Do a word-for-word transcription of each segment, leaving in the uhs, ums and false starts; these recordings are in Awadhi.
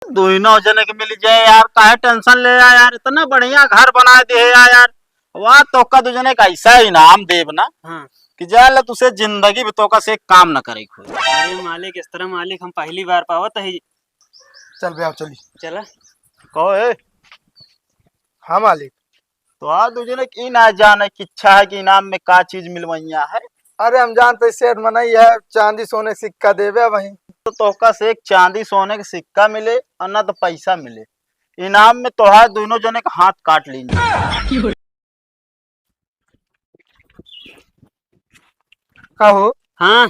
दुइनो जने के मिल जाए यार, काहे tension ले यार, इतना बढ़िया घर बना दे है यार। वाह, तोका दू जने का ऐसा इनाम देब ना हाँ। कि जान ले तुसे जिंदगी में तोका से एक काम न करे कोई। अरे मालिक, इस तरह मालिक हम पहली बार पावत है। चल बे, आओ चली। चला। कहो ए। हाँ मालिक। तो आज दू जने की ना जाने की इच्छा है कि इनाम में का चीज मिलवैया है। अरे हम जानते सेठ मनई है, चांदी सोने सिक्का देवे वहीं। तो तोका से एक चांदी सोने के सिक्का मिले और ना तो पैसा मिले, इनाम में तोहार दोनों जने का हाथ काट लेंगे। कहो। हाँ।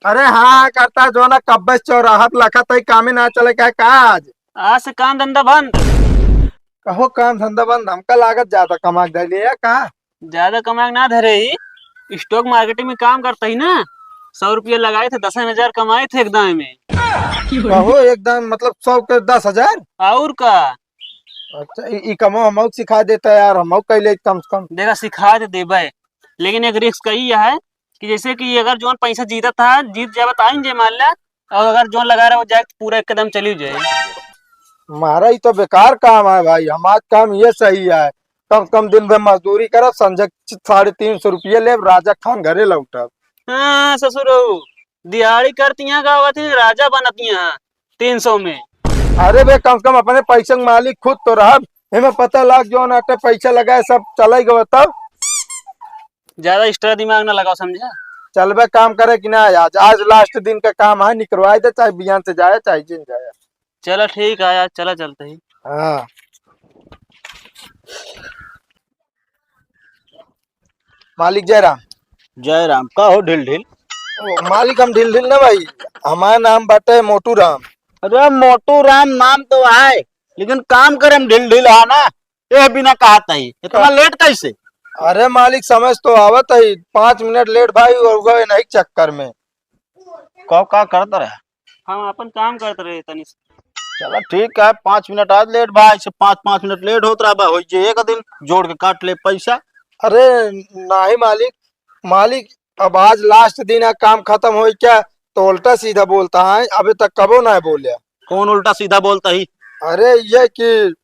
अरे हाँ, करता जो ना कब्बे से चौराहा पे लखत है, कामे ना चले का, का आज? आज से काम धंधा बंद। कहो काम धंधा बंद, हमका लागत ज्यादा कमा के धरे या का? ज्यादा कमा के ना धरे ही, stock market में काम करता ही ना, सौ रुपया लगाए थे, दस हजार कमाए थे एक दाएं में। कहो एक दाएं मतलब सौ के दस हजार? और का? अच्छा, ई, ई कमो हमहू सिखा देता यार, हमहू कैले कम से कम। देखा, सिखा दे देबे, लेकिन एक risk कही है कि जैसे कि अगर जौन पैसा जीतत है, जीत जावे तो आइन जे मान ला, और अगर जौन लगा रहे हो जाए तो पूरा एकदम चली जाए। हमारा ही तो बेकार काम है भाई, हमारा काम ये सही है, कम से कम दिन भर मजदूरी करब, संझक साढ़े तीन सौ रुपये लेब, राजा खान घरे लौटब। हाँ ससुर, दिहाड़ी करती हैं का होती, राजा बनती हैं तीन सौ में। अरे बे, कम से कम अपने पैसे के मालिक खुद तो रहब। एमे पता लाग जौन आटे पैसा लगाए सब चले गए तब। ज्यादा extra दिमाग ना लगाओ, समझा? चलबे काम करे कि ना आज? आज last दिन का काम है, निकलवाए दे, चाहे बिहान से जाए, चाहे जिन जाए। चला ठीक है यार, चला चलते ही। हाँ। मालिक जय राम। जय राम। का हो ढिल ढिल? ओ, मालिक हम ढिल ढिल ना भाई, हमार नाम बाटे मोटू राम। अरे मोटू राम नाम तो है, लेकिन काम करे में ढिल ढिल है ना, ये बिना कहत ही। इतना का? Late कैसे? अरे मालिक समझ तो आवत है, पाँच मिनट late भाई, और गए नहीं चक्कर में। का, का करत रहे? हम अपन काम करत रहे तनी से। चला ठीक है, पाँच मिनट आज late बा, ऐसे पाँच, पाँच मिनट late होत रहा बा, होई जे एक दिन जोड़ के काट ले पैसा। अरे नाही मालिक, मालिक अब आज last दिन है, काम खत्म होई क्या, तो उल्टा सीधा बोलता है, अबे तक कबो ना बोल्या। कौन उल्टा सीधा बोलता ही? अरे ये कि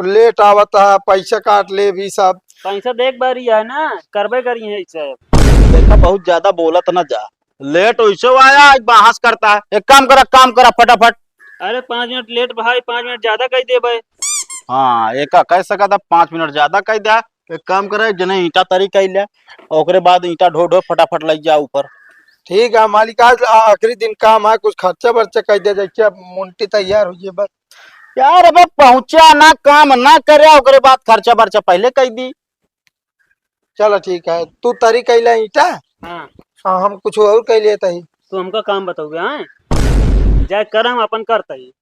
late आवत है, पैसा काट ले भी सब। पैसा देख बारी है ना, करबे करी है इसे। देखा बहुत ज्यादा बोलत ना जा, late वैसे आया, आज बहस करता है। एक काम करा, काम करा फटाफट। अरे पाँच मिनट late भाई, पाँच मिनट ज्यादा कह दे भाई। हाँ, एक कह सकता, पाँच मिनट ज्यादा कह दे। एक काम करे, जने ईंटा तरी कइ ले, ओकरे बाद ईंटा ढो ढो फटाफट लइ जा ऊपर। ठीक है मालिक, आज आ-, आखिरी दिन काम है, कुछ खर्चा बर्चा कइ दे, देखिए अब मुंटी तैयार होइए बस। यार, अबे पहुंचा ना, काम ना करे, ओकरे बाद खर्चा बर्चा पहले कइ दी। चलो ठीक है, तू तरी कइ ले ईंटा। हाँ। हाँ, हम कुछ और कइ लेते ही। तू हमका काम बताओगे, हाँ? जाए कर, हम अपन करते ही।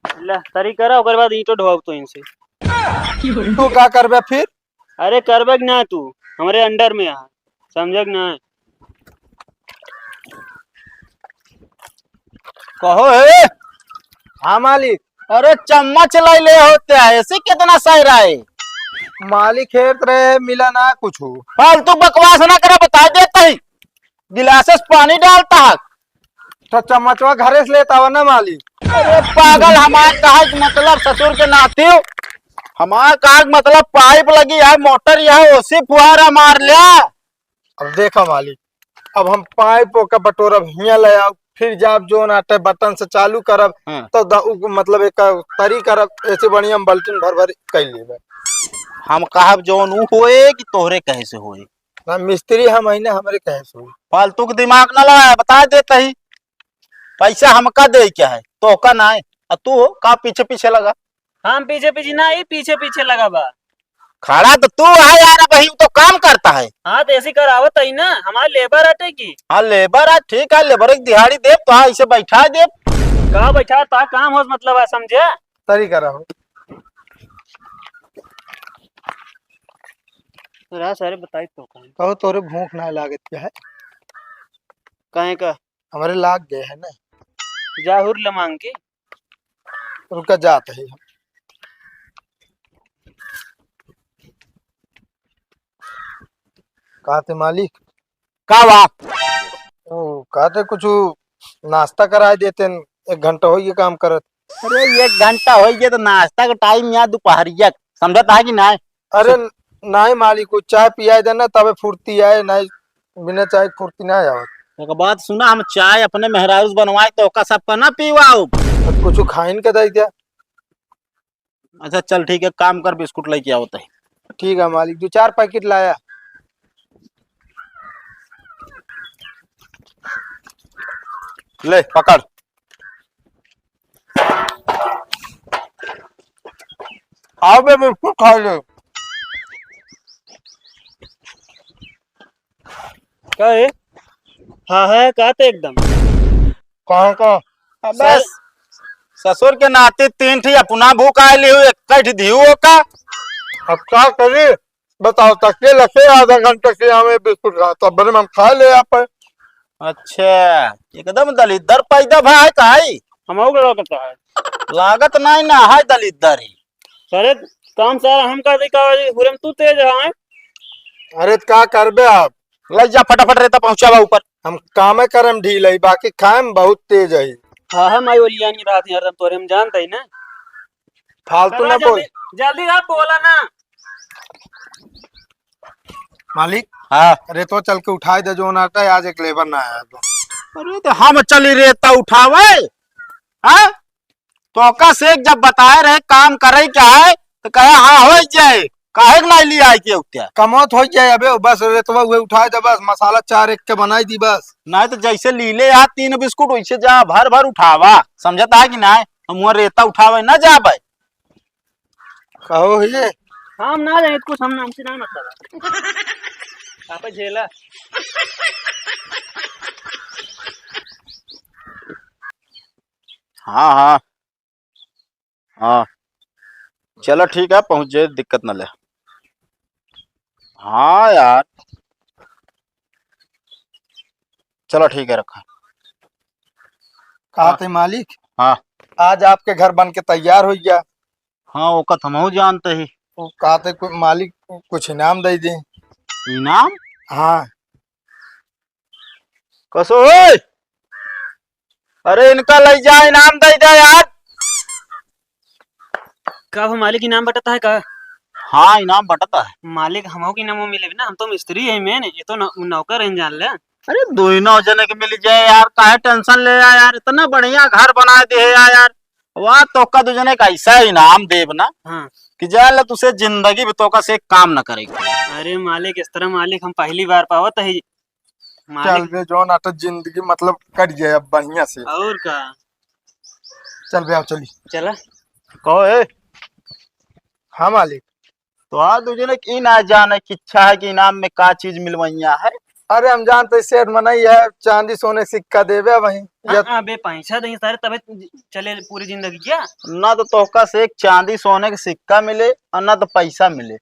ले, तरी करा, ओकर बाद ईंटो ढोआब तो इनसे। तू का करबे फिर? अरे करबे कि ना तू, हमरे under में आ, समझे कि ना? कहो हे। हाँ मालिक। अरे चम्मच लाई ले होते हैं, ऐसे कितना सही रहे? मालिक हेरत रहे, मिला ना कुछ। फालतू बकवास ना करे, बता देता ही। गिलास से पानी डालता है। तो चम्मचवा घरे से लेता हो ना मालिक। अरे पागल, हमार कहा के मतलब ससुर के नाती हो, हमार कहा के मतलब पाइप लगी है, मोटर यह ओसी फुहारा मार लिया। अब देखा मालिक, अब हम पाइप ओका बटोरब, हियाँ ले आओ, फिर जाब जोन आटे बटन से चालू करब, हाँ। तो द-, उ, मतलब एक तरी करब, ऐसे बढ़िया हम बाल्टीन भर भर कइ लेबे। हम कहब जोन उ होए कि तोहरे कहे से होए? ना मिस्त्री हम ही ना, हमरे कहे से होए। फालतू के दिमाग ना लगा, बता देता ही। पैसा हमका दे क्या है, तोहका ना है। आ तू हो का पीछे पीछे लगा? हम पीछे पीछे ना, ई पीछे पीछे लगा बा। खड़ा तो तू है यार, अब ही तो काम करता है। हाँ, तो ऐसी करावत ही ना, हमार labour आटे की। हाँ, labour है, ठीक है, labour एक दिहाड़ी दे, तो हाँ, इसे बैठा दे। का बैठा, ता काम होस मतलब है, समझे? तरी करा हो। तो रहा सारे बताई तो काम। कहो, तोरे भूख ना लागत क्या है? काहे का? हमरे लाग गए है ना। जाहुर लमांग के। रुका जात है हम। का थे मालिक? का बा? ओ, का थे कुछ नाश्ता कराए देते न, एक घंटा होइ गया काम करत। अरे, एक घंटा होइ गया तो नाश्ता का टाइम यहाँ दुपहरिया, समझत है कि नाहीं? अरे, नाहीं मालिक, वो चाय पियाए देना, तबे फुर्ती आए, नाहीं बिना चाय के फुर्ती नाहीं आवत। एक बात सुना, हम चाय अपने मेहरारू से बनवाए तो ओका सबका ना पीवाओ। अब कुछ खाइन के दे दिया। अच्छा चल ठीक है, काम कर, बिस्कुट लेके आवत है। ठीक है मालिक, दो चार पैकेट लाया। ले पकड़। आओ बे, बिस्कुट खा ले। का है? हाँ है, का ते एकदम। कहाँ का? अबे सर, ससुर के नाती तीन ठी अपना भूख आइली हुई, एक ठी दिहू हो का? अब का करी? बताओ, तक के लगे आधा घंटा से हमें बिस्कुट खा, तब बने हम खा ले आप। अच्छा, एकदम दलिद्दर पैदा भा है काई? हम हो गया करता है। लागत नहीं ना है दलिद्दर ही। अरे काम सारा हम कर रही का, हुरम तू तेज है। अरे तो का करबे आप? ले जा फटाफट रेता पहुंचावा ऊपर। हम कामे करम ढील है, बाकी खाएम बहुत तेज है। हाँ, हाँ, माई ओलियानी रहत है हरदम तोरे, हम जानते ही ना। फालतू चला ना बोल। जल्दी, जल्दी आप बोला ना। मालिक, हाँ। रेतवा चल के उठाए दे, जौन आटा है, आज एक लेबर ना आया है। अरे तो हम चली रेता उठावे, हाँ? तोका से जब बताए रहे काम करे के है, तो कहे, "हाँ, हो जाए, काहे के नाहीं लिया आए के उत्या?" कमौत हो जाए, अबे बस रेतवा उहे उठाए दे, बस मसाला चार एक के बनाई दी बस। नाहीं तो जैसे लीले आ तीन बिस्कुट, वैसे जा भर भर उठावा, समझता है कि नाहीं? हम वहाँ रेता उठावे ना जाबे। कहो ये। हम ना जाने कुछ, हम नाम से ना मतलब। आप झेला। हाँ, हाँ। हाँ। चलो ठीक है, पहुँच जाए, दिक्कत न ले। हाँ यार। चलो ठीक है, रखा। का हाँ। थे मालिक? हाँ। आज आपके घर बन के तैयार हो गया। हाँ, ओका तो हमहू जानते ही। वो का थे कोई मालिक कुछ इनाम दे दे। इनाम? हाँ। कसो होय? अरे इनका ले जा, इनाम दे दे यार। का हो मालिक, इनाम बटता है का? हाँ, इनाम बटता है। मालिक, हमहू के इनाम मिले ना, हम तो मिस्त्री है मेन, ये तो नौ-, नौकर हैं जान ले। अरे दो ही नौ जने के मिल जाए यार, काहे tension ले रहा यार, इतना बढ़िया घर बना दे है यार। वाह, तोका दो जने का ऐसा इनाम देब ना हाँ। कि जान ले तुसे जिंदगी में तोका से एक काम ना करेगा। अरे मालिक, इस तरह मालिक हम पहली बार पावत है। मालिक। चल बे, जौन आटा जिंदगी मतलब कट जाए अब बढ़िया से। और का? चल बे, आओ चली। चला। कहो ए। हाँ मालिक। तो हाँ, दू जने की ना जाने की इच्छा है कि इनाम में का चीज मिलवैया है। अरे हम जानते सेठ मनई है, चांदी सोने सिक्का देवे वहीं। हाँ, या हाँ, बे पैसा दही सारे तबे चले पूरी जिंदगी क्या? ना तो तोहका से एक चांदी सोने के सिक्का मिले और ना तो पैसा मिले।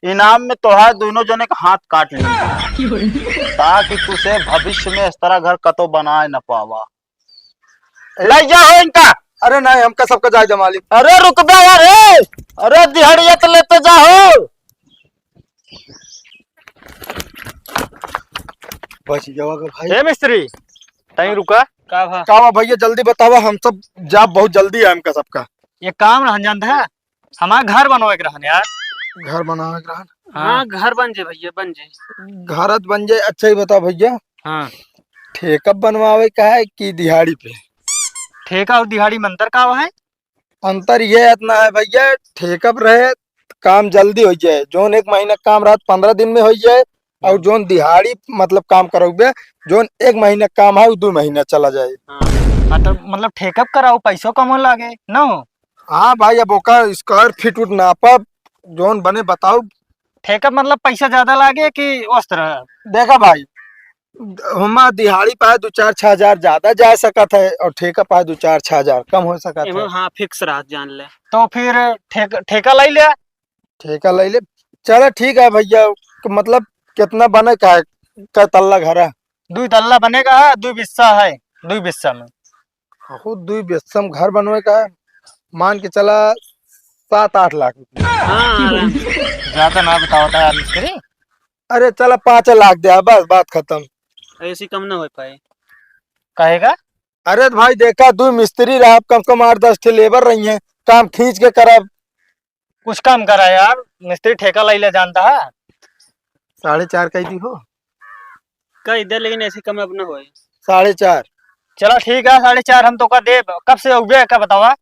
इनाम में तोहार दोनों जने का हाथ काट लेंगे, ताकि तुसे भविष्य में इस तरह घर कतो बनाए न पावा। ले जा हो इनका। अरे नहीं, हमका सबका जाए दे मालिक। अरे रुक बे यार, ए! अरे दिहाड़िया तो लेते जा हो। बच गया का भाई। ए मिस्त्री, तहीं रुका। का भा? का भा भैया, जल्दी बतावा, हम सब जाब बहुत जल्दी है हमका सबका। ये काम रहन जानत है, हमार घर बनवाए के रहन यार। घर बनवाए के रहन? हाँ। हाँ, घर बन जे भैया, बन जे। घर त बन जे। अच्छा ही बता भैया, हाँ। ठेका बनवावे का है कि दिहाड़ी पे? ठेका और दिहाड़ी में अंतर का है? अंतर ये इतना है भैया, ठेका पे रहे काम जल्दी हो जाए, जौन एक महीना काम रहत पन्द्रह दिन में हो जाए, और हाँ। जौन दिहाड़ी मतलब काम करोगे, जौन एक महीना काम है वो दो महीना चला जाए। हाँ। हाँ, तो मतलब ठेका पे कराओ, पैसों कम लागे न हो? हाँ भाई, अब ओकर square feet उट नापब, जौन बने बताओ। ठेका मतलब पैसा ज्यादा लागे कि उस तरह? देखा भाई, हमा दिहाड़ी पाए दो चार छह हजार ज्यादा जा सकत है और ठेका पाए दो चार छह हजार कम हो सकत एमे है। हाँ, fix रहत जान ले। तो फिर ठेक-, ठेका ले ले। ठेका ले ले। चलो ठीक है भैया, क-, मतलब कितना बने का है? कै तल्ला घर है? दुई तल्ला बनेगा, दुई बिस्सा है, दुई बिस्सा में। बहुत दुई बिस्सा में घर बनवे का है, मान के चला सात आठ लाख रुपया। हाँ, आराम से। ज्यादा ना बतावता यार मिस्त्री। अरे चला, पाँच लाख दे, बस बात खत्म। ऐसी कम ना हो पाए। कहेगा? अरे तो भाई देखा, दो मिस्त्री रहा, कम से कम आठ दस ठे लेबर रही हैं, काम खींच के करब। कुछ कम करा यार, मिस्त्री ठेका लाई ले जानता है। साढ़े चार कह दी हो। कह दे, लेकिन ऐसी कम अब ना होए। साढ़े चार। चला ठीक है, साढ़े चार हम तो का देब। कब से उबे का बतावा?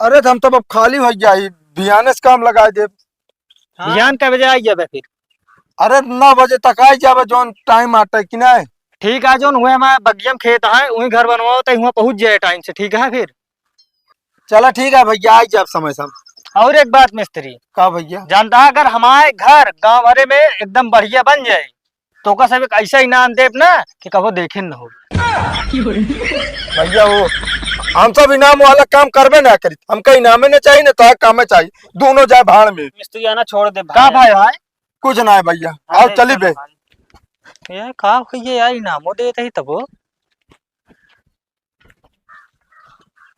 अरे तो हम तो अब खाली हो जाई, बिहाने से काम लगाए देब। हाँ। बिहान कै बजे आई जाबे फिर? अरे नौ बजे तक आई जाबे, जौन टाइम आटे कि नहीं। ठीक है, जौन हुए हमारे बगियम खेत है, वहीं घर बनवाओ तो हुआ पहुँच जाए टाइम से, ठीक है फिर? चला ठीक है भैया, आई जाब समय से हम। और एक बात मिस्त्री, का भैया? जानता है, अगर हमारे घर गाँव भरे में एकदम बढ़िया बन जाए, तो ओका सब एक ऐसा इनाम देब ना कि कबो देखे न हो। भैया वो हम सब इनाम वाला काम करबे ना करी, हमका इनामे न चाहिए ना तो कामे चाहिए, दोनों जाए भाड़ में। मिस्त्री आना छोड़ दे का भाई। भाई, भाई? कुछ ना है भैया, आओ अरे चली चलो बे। भाई। यार का भैया यार, इनामो देत ही तबो।